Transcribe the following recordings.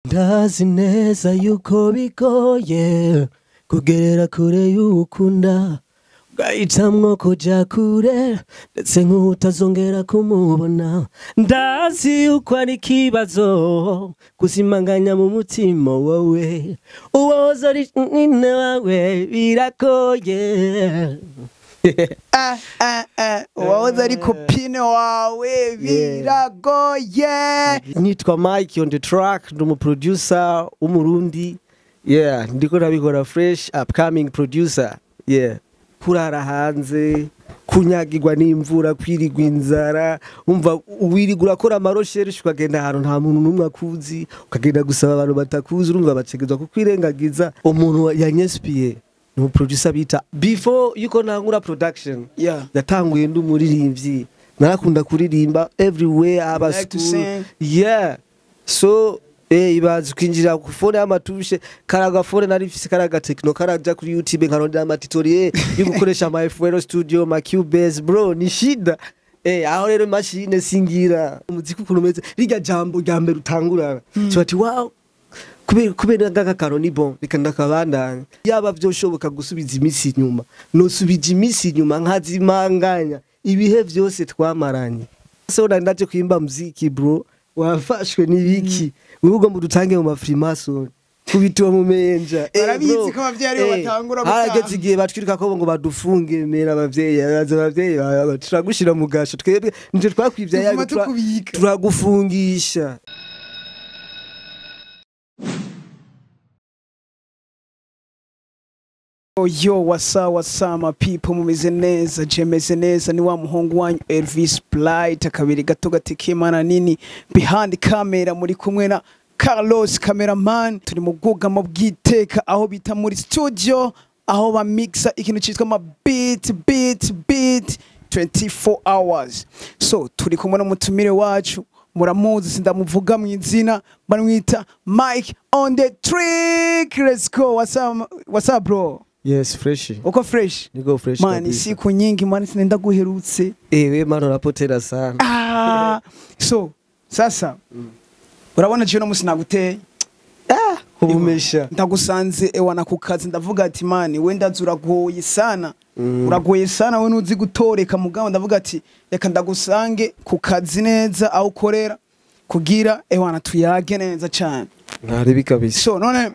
Ndazi neza yuko bigoye kugerera kure y'ukunda ugahitamwo kuja kure ndetse nk'utazongera kumubona. Ndazi yuko ari ikibazo kuzimanganya mu mutima wawe uwoza ari nyine wawe biragoye. Uwahoze ari copine wawe biragoye. Nitwa Mike on the track, ndi umuproducer w'Umurundi. Yeah, ndiko ndabikora fresh, upcoming producer. Yeah. Kurara hanze, kunyagirwa n'imvura, kwirigwa inzara, umva wirirwa urakora amarecherche ukagenda ahantu nta muntu n'umwe akuzi, ukagenda gusaba abantu batakuzi, urumva bategerezwa kukwirengagiza. Umuntu yanyespiye ni umuproducer bita before yuko ntangura production. Natanguye ndi umuririmbyi, narakunda kuririmba everywhere, aba Like to school. sing. Yeah. So ibaze kwinjira ku phone y'amatushe, karaga phone nari mfise karaga techno, karaja kuri YouTube nkarondera ama tutorial yo gukoresha ama FL Studio, ma Cubase, bro ni shida. Aho rero machine singira umuziki ukuntu umeze, rirya jambo rya mbere utangurana so ati wow, kubera ngaka karo ni bon, reka ndakabandanya. Yaba vyoshoboka gusubiza iminsi inyuma, nosubija iminsi inyuma nkazimanganya ibihe vyose twamaranye. So nari ndaje kuimba muziki bro, wafashwe n'ibiki wewe ugomba udutange mu mafrimason kubitiwa mu menja. Barabizi Bro, ko abavyeyi aribo batangura gutaha. Harageze igihe batwirika ko ngo badufunge mera abavyeyi, araza abavyeyi turagushira mu gasho, twebwe nivyo twakwivye Tuguma tukubika. turagufungisha. Yo, wasa wasa my people, mumeze neza, je meze neza, ni wa muhungu wanyu Elvis Blight, akabiri gato gatekeye imana nini. Behind camera muri kumwe na Carlos cameraman. Turi mu bwugamo bw'iteka aho bita muri studio, aho bamixa ikintu citwa ama beat beat beat 24 hours. So turi kumwe n'umutumire wacu, muramuzi sindamuvuga mu izina, bamwita Mike on the trick. Let's go. What's up, what's up bro? Yes, fresh. Uko fresh? Niko fresh Man, kabisa. siku nyingi man, sinenda guherutse. We man urapotera sana. So sasa urabona je no musi naguteye Kubumesha. Ndagusanze ewana ku kazi, ndavuga ati man we ndazi uragoye sana. Uragoye sana we nuzi gutoreka mugabo, ndavuga ati reka ndagusange ku kazi neza aho ukorera kugira ewana tuyage neza cyane. Ntaribi kabisa. So none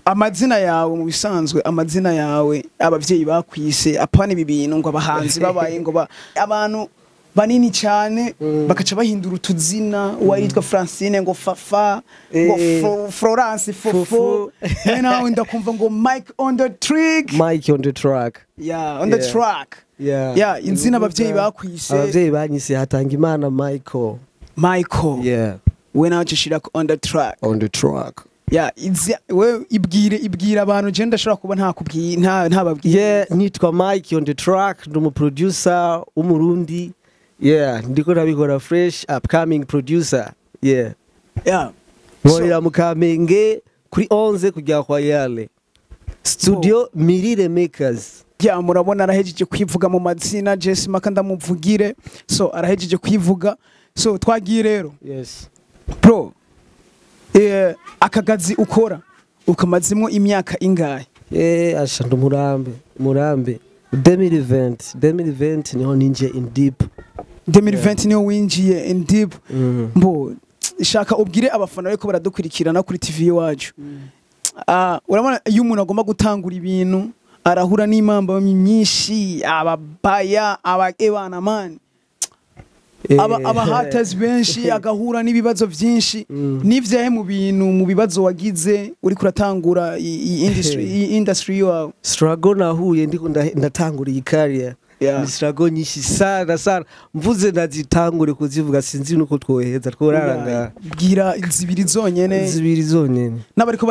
amazina yawe mu bisanzwe, amazina yawe abavyeyi bakwise apana ibi bintu ngo abahanzi babaye ngo abantu banini cyane bakaca bahindura utuzina, uwaritwa Francine ngo Fafa, ngo Florence Fofo. Fofo. We nawe ndakumva ngo Mike on the trick. Mike on the track. Yeah, on the track. Yeah. Yeah, izina abavyeyi bakwise. Abavyeyi banyise Hatangimana Michael. Michael. Yeah. We nawe ushira on the track. On the track. Yeah, we ibwire abantu je ndashobora kuba ntakubwiye ntababwiye. Yeah, nitwa Mike on the track, ndi umuproducer w'Umurundi. Yeah, ndiko ndabikora fresh, upcoming producer. Yeah. Yeah. Nkorera mu Kamenge kuri 11 kujya kwa Yale. Studio Mirire Makers. Yeah, murabona arahejeje kwivuga mu mazina, Jesse Maka ndamuvugire. So arahejeje kwivuga. So twagiye rero. Yes. Bro, akagazi ukora ukamazimwo imyaka ingahe? Asha ndi umurambe. 2020 niho ninjiye in deep. 2020 niho winjiye in deep. Mbo shaka ubwire abafana bariko baradukurikirana kuri TV iwacu. Urabona iyo umuntu agomba gutangura ibintu arahura n'imamba myinshi, ababaya, abana man. Aba haters benshi, agahura n'ibibazo byinshi. Nivyahe mu bintu mu bibazo wagize uri kuratangura iyi industry yawe? Struggle nahuye ndiko ndatangura iyi career. Yeah. Ni struggle nyinshi sana sana, mvuze ndazitangure kuzivuga sinzi nuko twoheza tworaranga. Bwira zibiri zonyene. Zibiri zonyene. N'abariko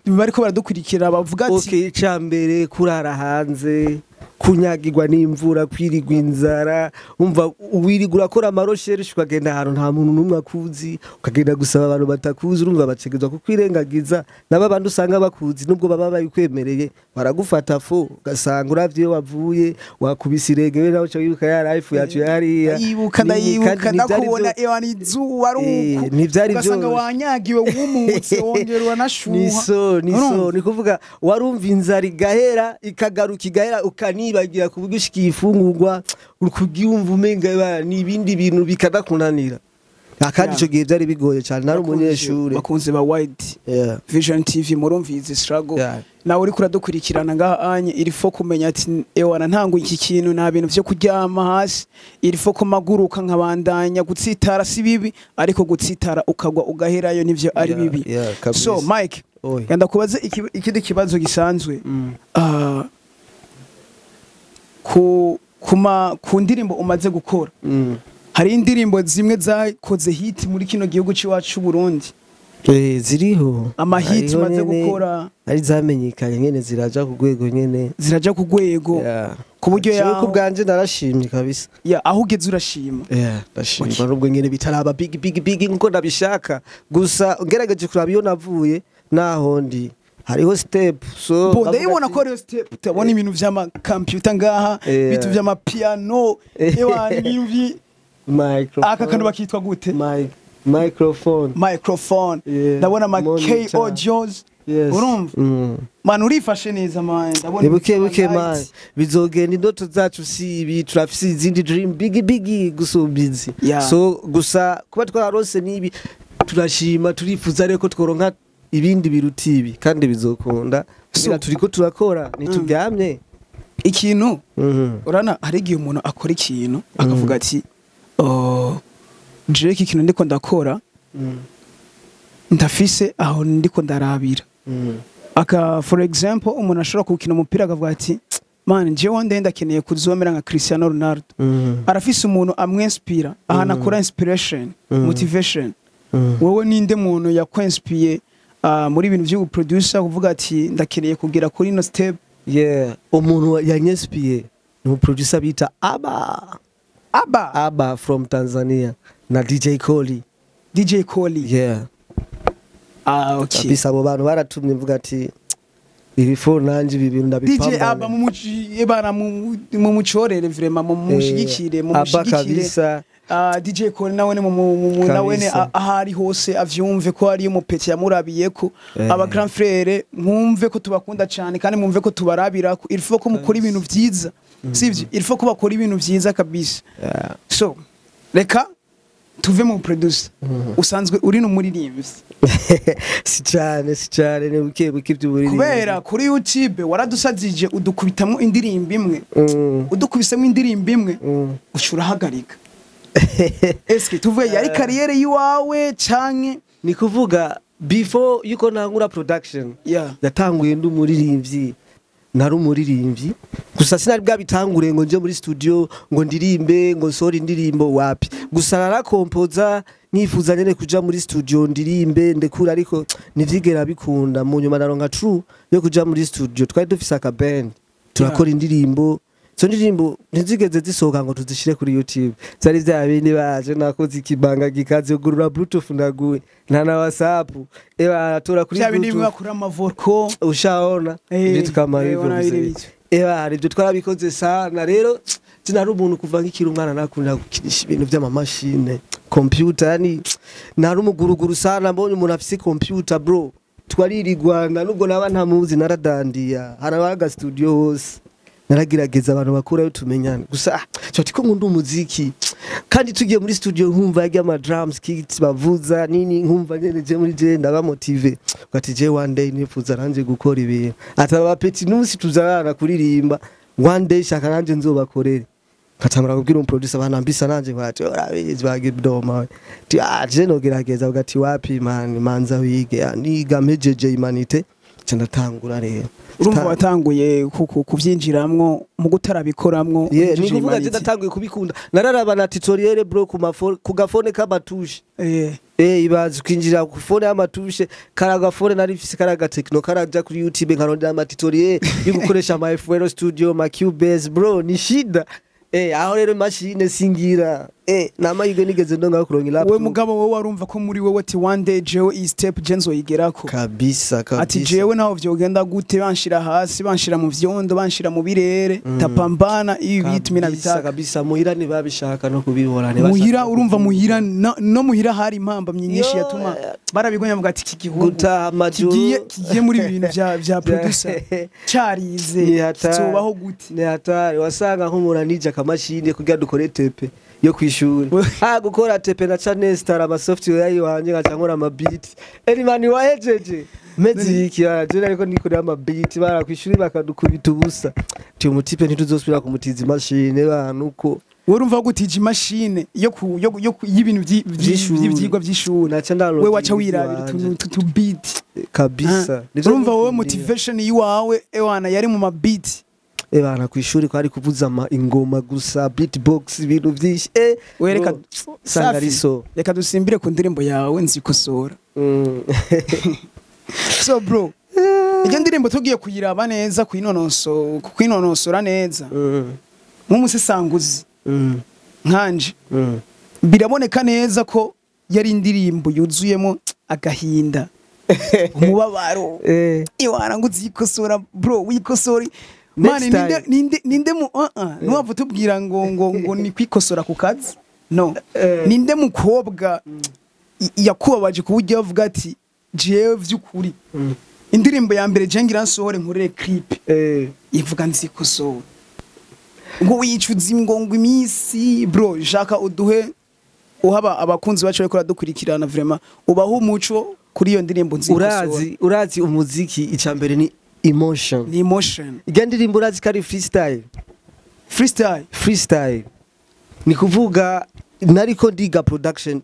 bariko baradukurikira bavuga ati okay, icambere kurara hanze, Kunyagirwa n'imvura, kwirigwa inzara, umva wirirwa urakora ama recherches, ukagenda ahantu nta muntu n'umwe akuzi, ukagenda gusaba abantu batakuzi, urumva bategerezwa kukwirengagiza. Nabo abandi usanga bakuzi, nubwo baba babikwemereye, baragufata fo, ugasanga uravye iyo wavuye wakubise irenge, we nawe uca wibuka ya life yacu yariya. Ndayibuka. Nini, Ndayibuka. kandi ntivyari Ndakubona ewa izuba ari uku, ntivyari ugasanga vyoroshe. Wanyagiwe, wumutse, wongera uranashuha. Ni so Urumva? Ni kuvuga warumva inzara igahera, ikagaruka, igahera, ukanibagira ku buryo ushikiye ifungurwa ukubyumva umenga ni ibindi bintu bikanakunanira. Kandi ico gihe byari bigoye cyane, nari umunyeshuri. Bakunze ba Wide Vision TV, murumvize struggle. Nawe uriko uradukurikirana ngaha anye, il faut kumenya ati ewana, ntango iki kintu nta bintu vyo kuryama hasi, il faut ko maguruka nkabandanya. Gutsitara si bibi, ariko gutsitara ukagwa ugaherayo nivyo ari bibi. Kabisa. So Mike, Oi. genda kubaze ikindi kibazo gisanzwe. Ah, ku ndirimbo umaze gukora, hari indirimbo zimwe zakoze hit muri kino gihugu c'iwacu c'u Burundi. Ziriho. Ama hit Hariho umaze nyene, gukora. Ari zamenyekanye nyene, ziraja ku rwego nyene. Ziraja ku rwego ku buryo Jewe yaho ku bwanje narashimye kabisa. Ya, aho ugeze urashima. Yeah, ndashima. Okay. Nubwo nyene bitaraba big big big nkuko ndabishaka, gusa ngerageje kuraba iyo navuye naho ndi, hariho step, so Bo bavuga ndayibona ati- ko ariyo step. Turabona ibintu vy'ama computer ngaha, ibintu vy'amapiano, ewa ibintu Microphone. Aka kantu bakitwa gute? Microphone. Microphone. Yeah, Ndabona ama K monitor. audios. Yes. Urumva, man, urifashe neza man, ndabona Ni buke ibintu buke vy'ama man, light. bizogenda. Indoto zacu si ibi, turafise izindi dream big big gusumba izi. So gusa kuba twararose n'ibi turashima, turifuza rero ko tworonka ibindi biruta ibi, kandi bizokunda. So- So turiko turakora, ntituryamye. Ikintu urana, hari igihe umuntu akora ikintu akavuga ati: "Oh, jewe iki kintu ndiko ndakora, ndafise aho ndiko ndarabira." Aka for example, umuntu ashobora gukina umupira akavuga ati: "Man, jewe one day ndakeneye kuzomera nka Cristiano Ronaldo." Arafise umuntu amwinspira, ahantu akora inspiration, motivation. Wowe ninde muntu yakwenspiye muri ibintu byo producer, kuvuga ati ndakeneye kugera kuri ino step? Yeah, umuntu yanyespiye ni umuproducer bita Aba. Aba. Aba from Tanzania na DJ Koli. DJ Koli. Yeah. Ah, okay. Kabisa, abo bantu baratumye mvuga ati ibi fo nanje ibi bintu DJ ndabipambana. Aba mumuci ebana mumucorere vraiment, mumushigikire. Aba Mumushigikire. kabisa. DJ Koli nawe nawe ne Kabisa. aho ari hose avyumve ko ari umupeti yamurabiyeko. Aba grand frère, mwumve ko tubakunda cyane, kandi mwumve ko tubarabira ko il faut ko mukora ibintu vyiza, sivyo? Il faut ko bakora ibintu vyiza kabisa. So reka tuve mu producer, usanzwe uri n'umuririmbyi? Si cyane, si cyane, ni buke buke by'uburiri. Kubera kuri YouTube waradusazije, udukubitamwo indirimbo imwe. Udukubisemo indirimbo imwe, uca urahagarika. Eske tuvuye yari carrière yiwawe canke? Ni kuvuga before yuko ntangura production, natanguye ndi umuririmbyi, nari umuririmbyi gusa sinari bwabitangure ngo nje muri studio ngo ndirimbe, ngo nsohore indirimbo, wapi. Gusa narakompoza, nifuza nyene kuja muri studio ndirimbe ndekura, ariko ntivyigera bikunda. Mu nyuma naronka true yo kuja muri studio, twari dufise aka band, turakora indirimbo. Izo ndirimbo ntizigeze zisohoka ngo tuzishire kuri YouTube, zari vya bindi baje nakoze ikibanga gikaze, ugurura bluetooth ndaguye, nta na WhatsApp, eba aratora kuri Vya bindi bluetooth. bakura amavoko. Ushaona vitu kama hivyo, ona vile mzee. vitu. Eba ibyo twarabikoze sana. Rero sinari umuntu, kuva nkikiri umwana nakunda gukinisha ibintu by'amamashine, computer, yani nari umuguruguru sana. Mbonye umuntu afise computer, bro, twaririrwana, nubwo naba ntamuzi, naradandiya harabaga studio hose, naragerageza abantu bakurayo tumenyane. Gusa cyo ko nkunda umuziki, kandi tugiye muri studio nkumva yarya ama drums kits bavuza nini, nkumva nyene je muri je ndaba motivé, ugati je one day nifuza nanje gukora ibintu, ataba petit n'umunsi tuzarana kuririmba, one day shaka nanje nzobakorere. Nkatangura kubwira umuproducer banambisa nanje bati urabizi bagidoma ti ah je nogerageza, ugati wapi man, manza wige. Ah, niga mpejeje humanités. Nca ndatangura rero. Urumva watanguye kuvyinjiramwo mu gutarabikoramwo. Yeah, ni kuvuga je ndatanguye kubikunda, nararaba na tutorial, bro, ku mafone, ku gafone k'amatushe. Ibaze kwinjira ku phone y'amatushe, karagafone nari mfise, karaga Tecno, karaja kuri YouTube nkarondera ama tutorial yo gukoresha ama FL Studio, ma Cubase, bro, ni shida. Aho rero machine singira. Namahirwe nigeze ndonga kuronka laptop. We mugabo, wowe warumva ko muri wewe ati: "One day jewe iyi step je nzoyigerako." Kabisa, kabisa. Ati: "Jewe naho vyogenda gute, banshira hasi, banshira mu vyondo, banshira mu birere, tapambana ibi bitu mina Kabisa, bitaka." Kabisa, muhira ntibabishaka no kubibona. Muhira, urumva muhira no muhira hari impambamyi nyinshi Yo, yatuma barabigonya, bavuga ati: "Iki gihugu gutaha amajoro kigiye muri ibi bintu vya producer carize, Ni hatari. kizobaho gute?" Ni hatari, wasanga nk'umuntu anije akamashini kugira dukore TP yo kwishuri. Ah, gukora TP na chanestara ama software yiwanje, nkaca nkora ama beat. Elimani wahejeje mezi iki je, ariko nikorera ama beat, bara kwishuri bakadukubita ubusa. Ti umutipe ntituzosubira kumutiza imashini bantu uko. Wowe urumva gutija imashine yo ku yo yo ku- y'ibintu Vy'ishuri. vy'ivyigwa vy'ishuri, Naca ndalota we waca wirabira ivy'iwanje. utuntu tu beat. Kabisa. Ah, urumva wowe motivation yiwawe ewana yari mu ma beat. Ebana, kwishuri kwari kuvuza ama ingoma gusa, beatbox, ibintu vyinshi. We reka Bro, sanga Safi. ari so. Reka dusimbire ku ndirimbo yawe Nzikosora. So bro, iyo ndirimbo tugiye kuyiraba neza, kuyinonosora neza, nk'umusesanguzi nkanje, biraboneka neza ko yari indirimbo yuzuyemo agahinda, umubabaro. Iwana ngo uzikosora, bro, wikosora Next man, ninde time. ninde mu nuwava tubwira ngo ni kwikosora ku kazi, no? Ninde mukobwa yakubabaje ku buryo avuga ati: "Jewe vy'ukuri indirimbo ya mbere je ngira nsohore nkorere clip ivuga nzikosora"? Ngo wicuza ngo iminsi, bro, shaka uduhe uhaba abakunzi bacu bariko baradukurikirana, vraiment ubaho umuco kuri iyo ndirimbo Nzikosora. Urazi umuziki icambere ni emotion. Ni emotion. Irya ndirimbo urazi ko ari freestyle? Freestyle. Freestyle ni kuvuga nariko ndiga production.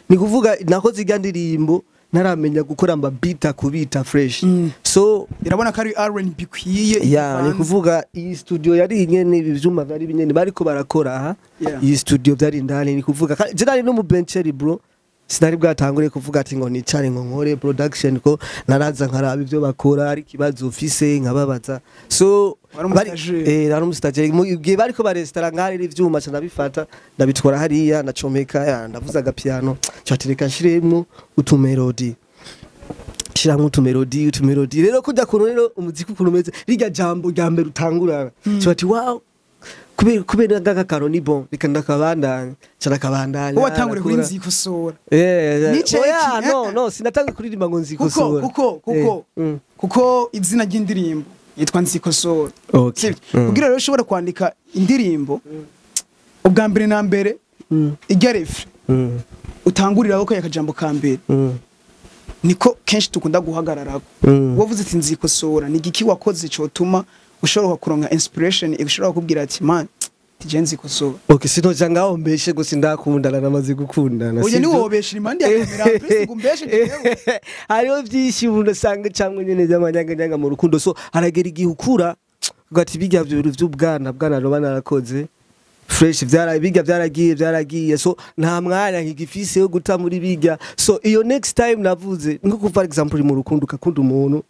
Ni kuvuga nakoze irya ndirimbo ntaramenya gukora ama beat, akubita fresh. So irabona ko ari R&B ikwiye ya, ni ivanze. kuvuga iyi studio yari nyene, ibi vyuma vyari binyene bariko barakora aha. Iyi studio byari indani, ni kuvuga je nari no mu bencheri, bro, sinari bwatangure kuvuga ati ngo nicare ngo nkore production, ko naraza nkaraba ivyo bakora, ari ikibazo ufise nkababaza. So Wari umustagiaire. Nari umustagiaire. Mu gihe bariko barestara nkahari ivyuma, ca ndabifata ndabitwara hariya, ndacomeka, ya, ndavuza agapiano, catereka nshiremwo utumelodi, shiramwo utumelodi. Rero kujya kuntu rero umuziki ukuntu umeze, rirya jambo rya mbere utangurana, mm. Ati: "Wow, kubera ngaka karo ni bon, reka ndakabandanya." Ca ndakabandanya. Wowe watanguriye kuri ndakura. Nzikosora. Nice Oya, iki, no, no, sinatangiye kuririmba ngo kuko nzikosora. kuko kuko izina ry'indirimbo yitwa Nzikosora. Okay. Sibyo? Kugira rero ushobore kwandika indirimbo, ubwa mbere na mbere ijya refrain utanguriraho ko akajambo ka mbere, niko kenshi dukunda guhagararako. Wavuze ati nzikosora, ni igiki wakoze cotuma ushobora kuronka inspiration ishobora kukubwira ati: "Man, tije nzikosora"? Okay, sinoja ngaho mbeshe gusa, ndakundana, namaze gukundana. Oya, Sivyo? niwobesha impande ya kamera, please, ngo umbeshe jewe. Hariho byinshi umuntu usanga cyangwa nyene by'amanyanganyanga mu rukundo. So haragera igihe ukura ugati bijya bintu by'ubwana bwana roba narakoze fresh, byara bijya byaragiye. So nta mwanya nkigifise yo guta muri bijya. So iyo next time navuze nko kuva, example, uri mu rukundo, ukakunda umuntu,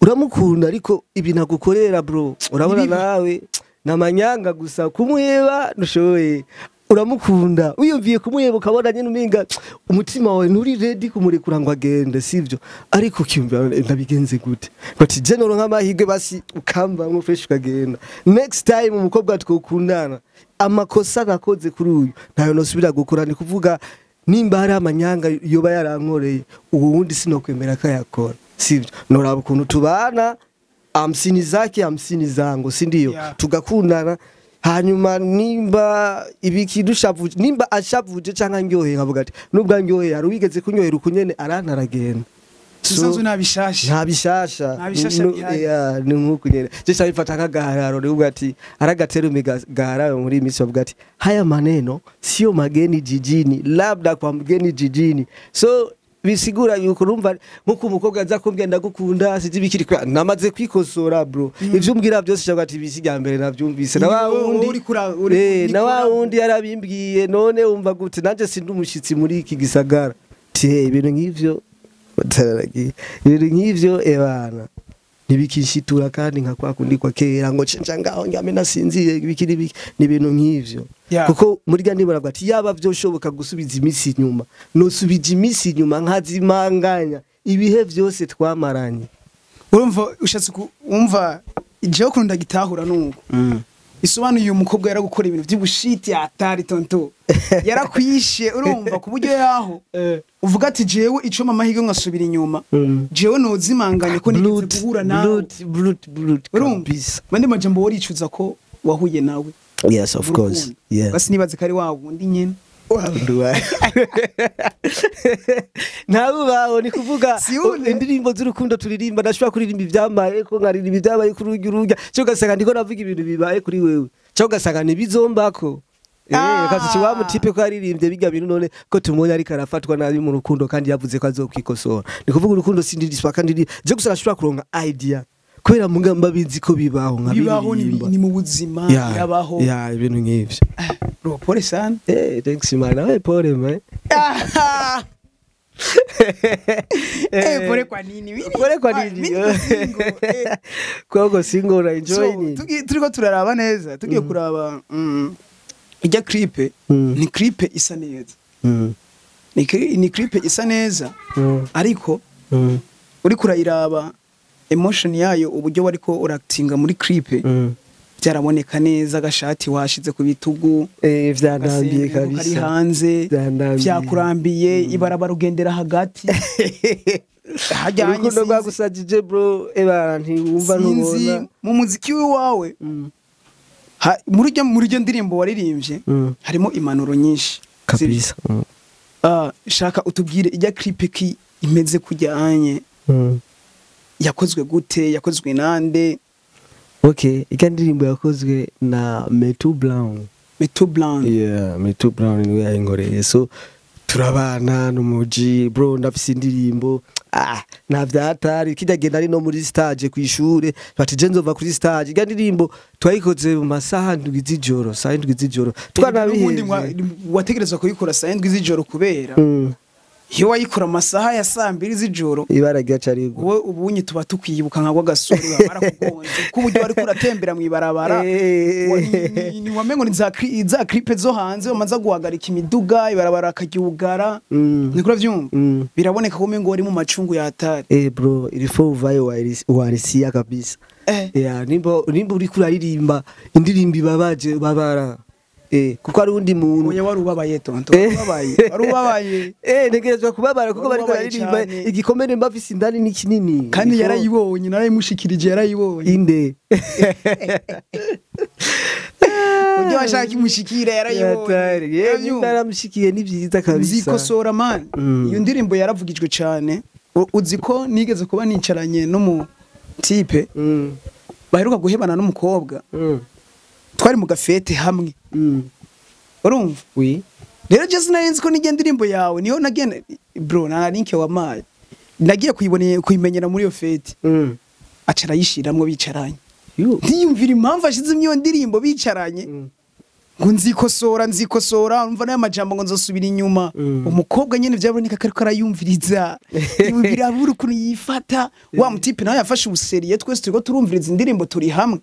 uramukunda, ariko ibintu agukorera, bro, urabona Ibibi. nawe namanyanga gusa, kumuheba ntushoboye. Uramukunda, wiyumviye kumuheba, ukabona nyine umenga umutima wawe nturi ready kumurekura ngo agende, sivyo? Ariko ukiyumvira: "Ndabigenze gute?" Bati je noronka amahirwe basi ukambamwo fresh ukagenda. Next time umukobwa twokundana, amakosa nakoze kuri uyu ntayo nosubira gukora. Ni kuvuga nimba hari amanyanga yoba yarankoreye, ubu wundi sinokwemera ko ayakora, sivyo? Noraba ukuntu tubana, 50 zake 50 zangu, si ndio? Yeah. Tugakundana, hanyuma nimba ibiki dushavuje, nimba ashavuje canke andyoheye, nkavuga ati nubwo andyoheye, hari uwigeze kunyohera ukunyene arantaragenda. So, Usanzwe nta bishasha. Nta bishasha. Nta bishasha bihari. Yeah, ni nkuko nyene je cyabifata nk'agahararo, nivuga ati aragaterume gahararo. Muri iyi minsi bavuga ati haya maneno sio mageni jijini, labda kwa mgeni jijini. So Bisigura yuko urumva nkuko umukobwa aza kumbwira ndagukunda, sinzi ibikiri kubera namaze kwikosora, bro. Ivyo umbwira byose cyangwa ati bisi rya mbere navyumvise na wa Wowe wundi uri uri na wa wundi yarabimbwiye. None wumva gute? Nanje sindi umushitsi muri iki gisagara. Tiye ibintu nk'ivyo bataragiye, ibintu nk'ivyo ebana ntibikishitura kandi nka kwa kundi kwa kera ngo cenja ngaho ndyame nasinziye, ibiki n'ibiki, ni ibintu nk'ivyo. Kuko muri rya ndirimbo baravuga ati yaba vyoshoboka gusubiza iminsi inyuma, nosubija iminsi inyuma nkazimanganya ibihe vyose twamaranye. Urumva ushatse wumva jewe ukuntu ndagitahura nuko isobanuye, uyu mukobwa yaragukora ibintu by'ubushiti atari tonto, yarakwishe. Urumva ku buryo yaho uvuga ati jewe ico amahirwe nkasubira inyuma, jewe nozimanganye ko nigeze guhura nawe. Brut brut brut. Urumva Kabisa. mandi majambo, waricuza ko wahuye nawe. Yes, of course. Yeah. Basi nibaze ko ari wa wundi nyene. Ntabubaho ni kuvuga Si ule. Indirimbo z'urukundo turirimba, ndashobora kuririmba ibyambaye ko nkaririmba ibyabaye kuri urya urya, cyo ugasanga ndiko navuga ibintu bibaye kuri wewe, cyo ugasanga ntibizombako. Kazi wa mutipe ko yaririmbye bijya bintu, none ko tumubonye ariko arafatwa nabi mu rukundo kandi yavuze ko azokwikosora. Ni kuvuga urukundo sindiriswa kandi je gusa nashobora kuronka idea kubera mugamba bizi ko bibaho. Bibaho ni, nkabiririmba. ni mu buzima. Yeah, birabaho. Yeah, ibintu nk'ivyo. Bro, pole sana. Thanks man, nawe pole man. Pole kwa nini? Pole kwa nini? Mimi niko single. Kwako single na enjoy So, nini? Turiko turaraba neza, tugiye kuraba ijya clip, ni clip isa neza. Ni clip isa neza, ariko uriko urayiraba emotion yayo, uburyo wariko uractinga muri clip, byaraboneka neza, agashati washize ku bitugu, Vyanambiye agasenga kari kabisa. hanze. Vyanambiye. Vyakurambiye, ibarabara ugendera hagati hajyanye. Urukundo rwagusajije bro, eba ntiwumva Sinzi ntubona. mu muziki w'iwawe, muri iryo ndirimbo waririmbye, harimo impanuro nyinshi. Kabisa. Shaka utubwire ijya clip ki imeze kujyanye, yakozwe gute, yakozwe nande? Okay, ijya ndirimbo yakozwe na Metu Brown. Meto Brown. Yeah, Metu Brown niwe yayinkoreye. So turabana n'umuji bro, ndafise indirimbo, nta vyatari kijya genda ari no muri stage kwishure, bati je nzova kuri stage. Ijya ndirimbo twayikoze mu masaha 7 z'ijoro, saa 7 z'ijoro. N'ubundi Twanabihevye. Wategerezwa kuyikora saa 7 z'ijoro kubera iyo wayikora amasaha ya saa 2 z'ijoro, Ibara ryaca rigwa. wowe ubunye tuba tukwibuka nka rwagasore barakugonze kuburyo wariko uratembera mw'ibarabara. Wamengo ni za clip zo hanze bamaze guhagarika imiduga, ibarabara akaryugara. Niko uravyumva? Biraboneka ko umengo wari mu macungu ya hatari. Bro, ilifo uvaye uhalisia kabisa. Yeah, nimba uriko uraririmba indirimbo ibabaje, babara. Kuko ari undi muntu. Oya, wari ubabaye tonto, wari ubabaye, wari ubabaye. Ntegerezwa kubabara kuko Wari bariko ubabaye baririmba cane. igikomere mba mfise indani ni kinini. Kandi yarayibonye, narayimushikirije, yarayibonye. Inde. Uburyo washaka imushikira, yarayibonye. Yatari. Uravyumva? Naramushikiye, ni vyiza kabisa. Nzikosora man. Iyo ndirimbo yaravugijwe cane. Uzi ko nigeze kuba nicaranye n'umu type baheruka guhebana n'umukobwa, twari mu gafete hamwe, urumva? Oui. Rero je sinari nzi ko nijya ndirimbo yawe niyo nagenda, bro, nta link wampaye, nagiye kuyiboneye kuyimenyera muri iyo fête. Aca arayishiramwo bicaranye. Yu. Ntiyumvira impamvu ashizemo iyo ndirimbo bicaranye, ngo nzikosora, nzikosora, umva n'aya majambo ngo nzosubira inyuma. Umukobwa nyene vyaboneka ko ariko arayumviriza, birabura ukuntu yifata. Wa mutipe nawe yafashe ubuseriye, twese turiko turumviriza indirimbo turi hamwe.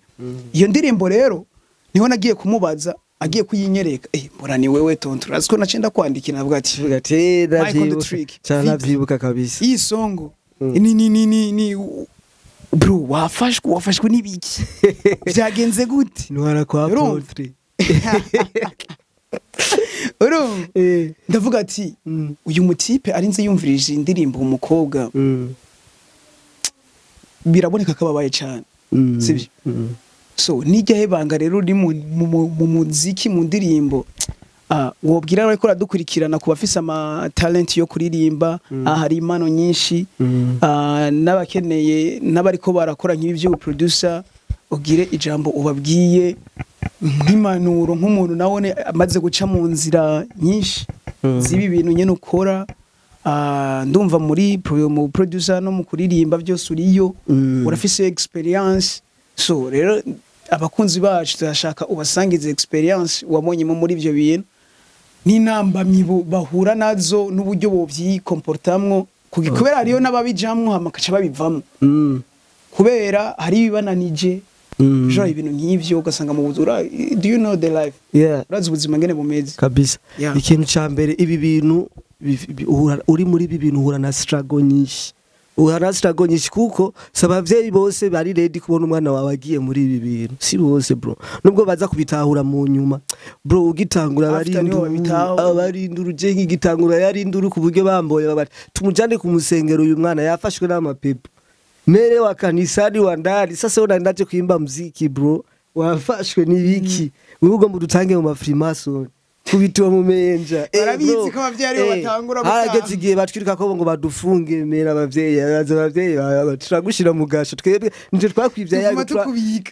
Iyo ndirimbo rero niho nagiye kumubaza, agiye kuyinyereka, mbona ni wewe tonto, urazi ko naciye ndakwandikira, navuga ati Vuga ati Michael the ndavyibuka. Trick. Cyane ndavyibuka kabisa. Iyi songo ni bro, wafashwe n'ibiki, vyagenze gute? Ntwara kwa Urumva? Poultry. Urumva, ndavuga ati uyu mutipe arinze yumvirije indirimbo umukobwa, biraboneka ko ababaye cyane. Sibyo? So nijya hebanga rero uri mu muziki, mu ndirimbo, wobwira ariko aradukurikirana ku bafise ama talent yo kuririmba, hari impano nyinshi, n'abakeneye n'abariko barakora nk'ibi by'ubu producer, ugire ijambo ubabwiye nk'impanuro, nk'umuntu nawone amaze guca mu nzira nyinshi z'ibi bintu nyene ukora. Ndumva muri mu producer no mu kuririmba byose uriyo, urafise experience. So rero abakunzi bacu turashaka ubasangize experience wabonyemo muri ibyo bintu n'intambamyi bahura nazo n'uburyo bovyikomportamwo, kubera hariyo n'ababijamwo hama bakaca babivamwo kubera hari ibibananije, genre ibintu nk'ivyo ugasanga mu buzura. Do you know the life? Yeah. Urazi ubuzima ngene bumeze. Kabisa. Yeah. Ikintu ca mbere, ibi bintu uri muri ibi bintu uhura na struggle nyinshi, uhura na struggle nyinshi, kuko si abavyeyi bose bari ready kubona umwana wawe agiye muri ibi bintu, si bose bro, nubwo baza kubitahura mu nyuma bro. Ugitangura After niho babitahura. Abarinduru, je nk'igitangura yarinduru ku buryo bamboye babati tumujane ku musengero, uyu mwana yafashwe n'amapepo, mere wa kanisani wa ndani. Sasa wewe ndaje kuimba mziki bro, wafashwe n'ibiki? Wewe ugomba udutange mu mafrimason kubitiwa mu menja. Barabizi Bro, ko abavyeyi aribo batangura gutaha. Harageze igihe batwiruka ko ngo badufunge, mera abavyeyi araza, abavyeyi turagushira mu gasho, twebwe nje twakwivya Tuguma yago tukubika.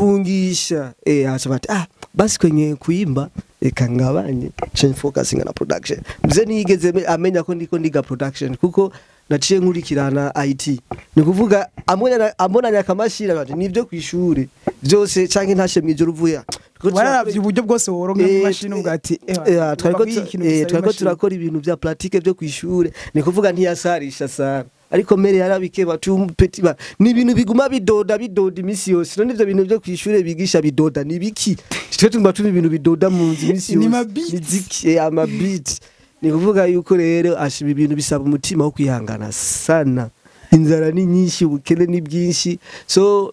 Turagufungisha. Acha bati ah basi kwenye kuimba eka ngabanye change focusing na production. Mzee niyigeze amenya ko ndiko ndiga production, kuko naciye nkurikirana IT, ni kuvuga ambonanye akamashira bati nibyo kwishure byose canke ntashe mwijoro uvuye. Wararavye uburyo bwose woronka imashini uvuga ati Twariko turakora ibintu vya pratique byo kwishure, ni kuvuga ntiyasarisha sana, ariko mere yarabikeba petit ba ni ibintu biguma bidoda bidoda imisi yose. None ivyo bintu byo kwishure bigisha bidoda ni biki? Twe tumba tuma ibintu bidoda mu nzu imisi Ni yose. ma beats. Miziki, ama beat. Ni kuvuga yuko rero ashiba ibintu bisaba umutima wo kwihangana sana, inzara ni nyinshi, ubukene ni bwinshi, so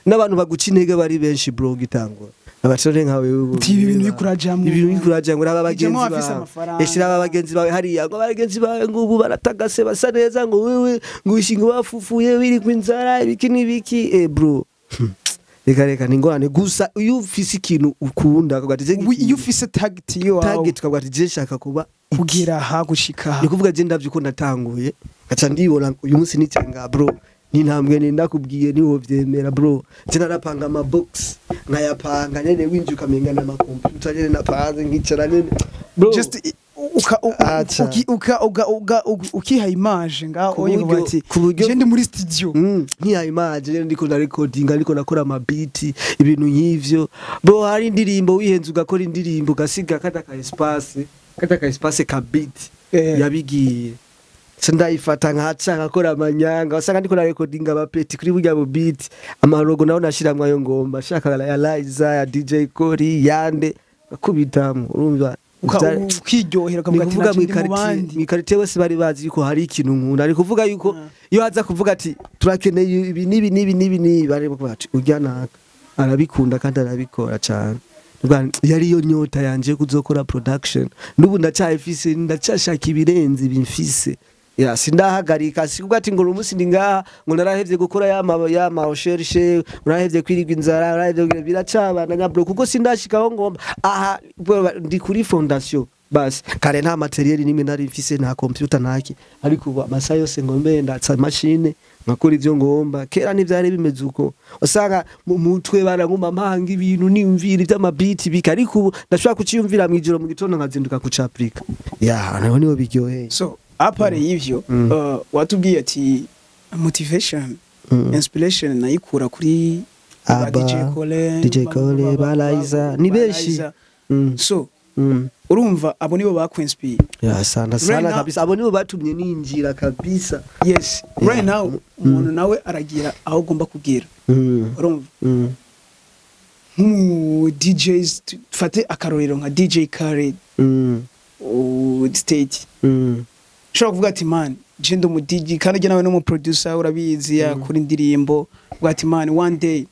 n'abantu baguca intege bari benshi bro. Gitangura abatore nka wewe Uti ibi bintu biriko urajamwo. Ibi bintu biriko urajamwo, aba bagenzi Bijamwo abafise bawe amafaranga. Eshira aba bagenzi bawe hariya, ngo abagenzi bawe ngo ubu baratagase basa neza, ngo wewe ngo wishinga wafufuye wiri kwinzara ibiki n'ibiki. Bro, reka reka, ni ingorane. Gusa iyo ufise ikintu ukunda ukavuga ati je Ubu iyo ufise target yiwawe, target, ukavuga ati je nshaka kuba iki. Kugira aha gushika aha. Ni kuvuga je ndavye uko natanguye gaca ndibona uyu munsi nicenga bro, ni intambwe ni ndakubwiye niwo vyemera bro. Je narapanga ama box nkayapanga nyene, winjiye ukamenga n'ama computer nyene napanze, nkicara nyene bro. Just uka Acha. ukiha image ngaho Ku oye buryo- ati ku buryo- je ndi muri studio. Nkiha image rero ndiko ndarecordinga, ndiko nakora ama beat, ibintu nk'ivyo bro. Hari indirimbo wihenze ugakora indirimbo ugasiga kata ka espace ka beat yabigiye, so ndayifata nkaca nkakora amanyanga, wasanga ndiko narecordinga abapeti kuri burya bu beat, amarogo naho nashiramwo ayo ngomba shaka ya Liza, ya DJ Kori yande akubitamwo, urumva. Ukiryohera Ni ukavuga ati kuvuga naje ndi mu mw'ikaritiye bandi. Mw'ikaritiye bose bari bazi yuko hari ikintu nkunda. Ari kuvuga yuko iyo haza kuvuga ati turakeneye ibi n'ibi n'ibi n'ibi n'ibi, bari kuvuga ati urya naka arabikunda kandi arabikora cyane. Ubwa yari yo nyota yanje yo kuzokora production, n'ubu ndacyayifise, ndacyashaka ibirenze ibi mfise. Ya sindahagarika, sikuvuga ati ngo uyu munsi ndi ngaha ngo narahevye gukora ya ma recherche, narahevye kwirirwa inzara, narahevye, biracabana bro, kuko sindashikaho ngomba. Aha bro, ndi kuri fondation basi. Kare nta matériel nimwe nari mfise, nta computer ntaki, ariko ubu amasaha yose ngombe ndatsa machine nkakora ivyo ngomba. Kera ntivyari bimeze uko, usanga mu mutwe baranguma mpanga ibintu niyumvira ivy'amabiti bika, ariko ubu ndashobora kuciyumvira mw'ijoro, mu gitondo nkazinduka kucaprika. Ya naho niho biryoheye. So à part y'ivyo, watubwiye ati motivation, inspiration nayikura kuri ba Aba, DJ Cole, DJ Cole, ba Liza, ni ba benshi. Liza. So urumva abo nibo bakwinspire. Ya sana sana. Right now- Kabisa, abo nibo batumye ninjira kabisa. Yes, right now umuntu nawe aragira aho agomba kugira, urumva, nk'umu DJs, dufate akarorero nka DJ Khaled, state, ushobora kuvuga ati man, je ndi umu DJ kandi ujya nawe n'umu producer, urabizi, yakora indirimbo, uvuga ati man, one day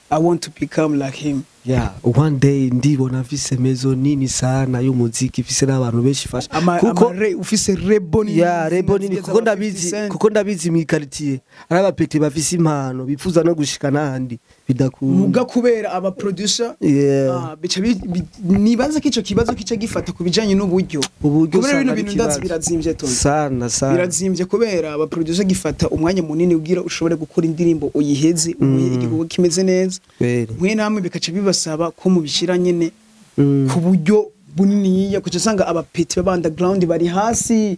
I want to become like him. Yeah, one day ndibona mfise maison nini sana y'umuziki, mfise n'abantu benshi fasha. Kuko ama ufise label nini, ya label nini, zigeze kuko aba 50 ndabizi Cent. Kuko ndabizi mw'ikaritiye ari abapeti bafise impano bifuza no gushika n'ahandi bidakunda. Muga kubera aba producer, bica nibaza ko ico kibazo kica gifata ku bijanye n'uburyo. Uburyo Kubera usanga bino ari bintu ndazi ikibazo. birazimvye tonzi. Sana sana. Birazimvye kubera aba producer gifata umwanya munini ugira ushobore gukora indirimbo uyiheze, umuhe igikorwa kimeze neza. Kweli. Mwe namwe bikaca bibasaba ko mubishira nyene ku buryo buniniya, kuca usanga abapeti b'aba underground bari hasi,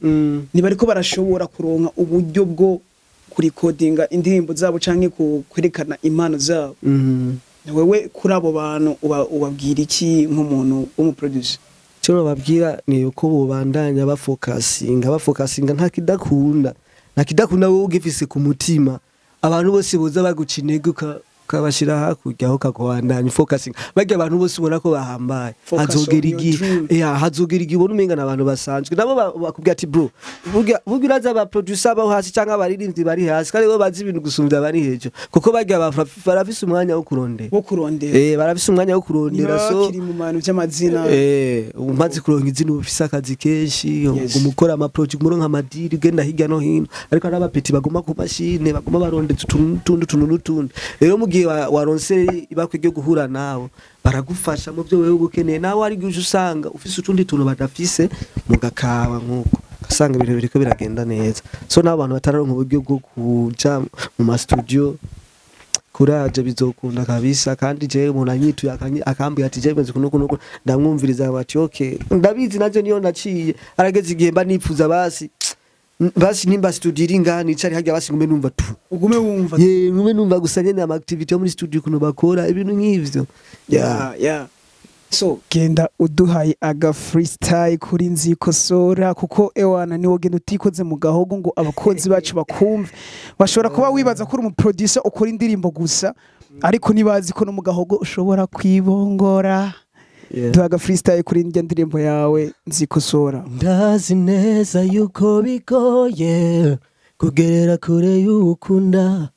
ntibariko barashobora kuronka uburyo bwo kurikodinga indirimbo zabo canke kwerekana impano zabo. Wewe kuri abo bantu ubabwira iki nk'umuntu w'umuproducer? Icyo nababwira ni uko bobandanya bafokasinga, nta kidakunda wowe ugifise ku mutima. Abantu bose boza baguca intege ukabashira hakurya aho, kakubandanya ufokasinga. Barya abantu bose ubona ko bahambaye, Focus hazogera on your igihe dream. yeah, hazogera igihe ubona umenga n'abantu basanzwe, nabo bakubwira ati: "Bro, burya uraza aba producer bo hasi cyangwa abaririmbyi bari hasi, kandi bo bazi ibintu gusumbya abari hejuru, kuko barya barafise umwanya wo kurondera." Wo kurondera. Barafise umwanya wo kurondera, so bakiri mu bantu by'amazina. Umaze kuronka izina uba ufise akazi kenshi. Umukora ama project, umuronka amadiri, ugenda hirya no hino, ariko hari abapeti baguma ku mashine, baguma barondeza utuntu n'utundi, utuntu n'utundi. Rero mu gihe waronse ibakwe ryo guhura nawe, baragufasha mu byo wewe uba ukeneye. Nawe ari uje usanga ufise utundi tuntu badafise, mugakawa nk'uko ugasanga ibintu biriko biragenda neza. So n'abo bantu batararonka uburyo bwo kuja mu ma studio, kuraje, bizokunda kabisa. Kandi jewe umuntu anyituye akambwira ati: "Jewe meze kuno kuno kuno," ndamwumviriza bati: "Okay, ndabizi." Navyo niyo naciye, arageze igihe mba nipfuza basi nimba studio iri ngaha, nicare harya, basi ngume numva tu. Ugume wumva. Ye, ngume numva gusa nyene ama activity yo muri studio, ukuntu bakora ibintu nk'ivyo, yeah. Yeah. So genda uduhaye aga freestyle kuri Nzikosora, kuko ewana niwo genda utikoze mu gahogo ngo abakunzi bacu bakumve. Bashobora kuba wibaza ko uri umuproducer ukora indirimbo gusa, ariko nibazi ko no mu gahogo ushobora kwibongora. Duha aga freestyle kuri ndya ndirimbo yawe Nzikosora. Ndazi neza yuko bigoye kugerera kure y'ukunda,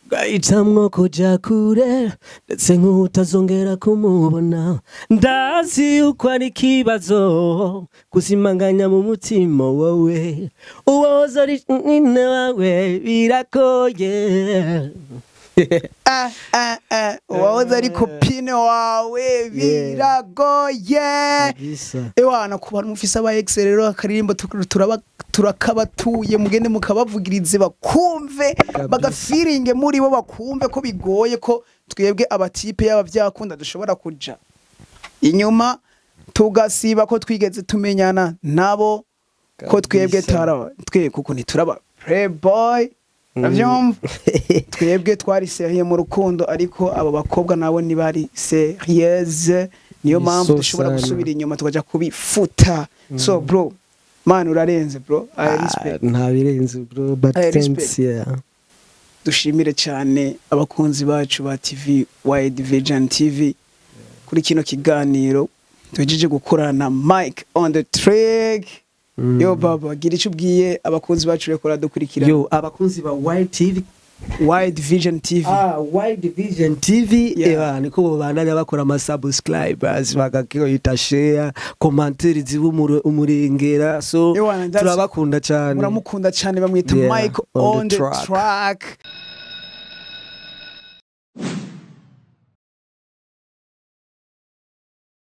ugahitamwo kuja kure ndetse nk'utazongera kumubona. Ndazi yuko ari ikibazo kuzimanganya mu mutima wawe uwahoze ari nyine wawe, biragoye. Ah, ah, ah. Uwahoze ari copine wawe, biragoye. Kabisa. Ewana, ku bantu mufise aba ex rero, akaririmbo turaba turakabatuye, mugende mukabavugirize bakumve, bagafiringe muri bo, bakumve ko bigoye, ko twebwe abatipe yaba byakunda dushobora kuja inyuma tugasiba ko twigeze tumenyana nabo, ko twebwe taraba twe, kuko ntituraba playboy, uravyumva? Twebwe twari sérieux mu rukundo, ariko abo bakobwa nabo ntibari sérieuse, niyo Ni mpamvu so dushobora sana. gusubira inyuma tukaja kubifuta. So bro, man, urarenze bro, I respect. Nta birenze bro, but I respect. thanks, yeah. Dushimire cyane abakunzi bacu ba TV Wide Vision TV kuri kino kiganiro tuhejeje gukorana Mike on the track. Yo baba, gira icyo ubwiye abakunzi bacu reko dukurikira. Yo, abakunzi ba Wide TV. Wide Vision TV. Ah, Wide Vision TV. Yeah. Eba niko bobandanya bakora ama subscribers, bagakita share, commentaire ziba umurengera, so Ewana, turabakunda cyane. Muramukunda cyane, bamwita Yeah, Mike on on the the track. track.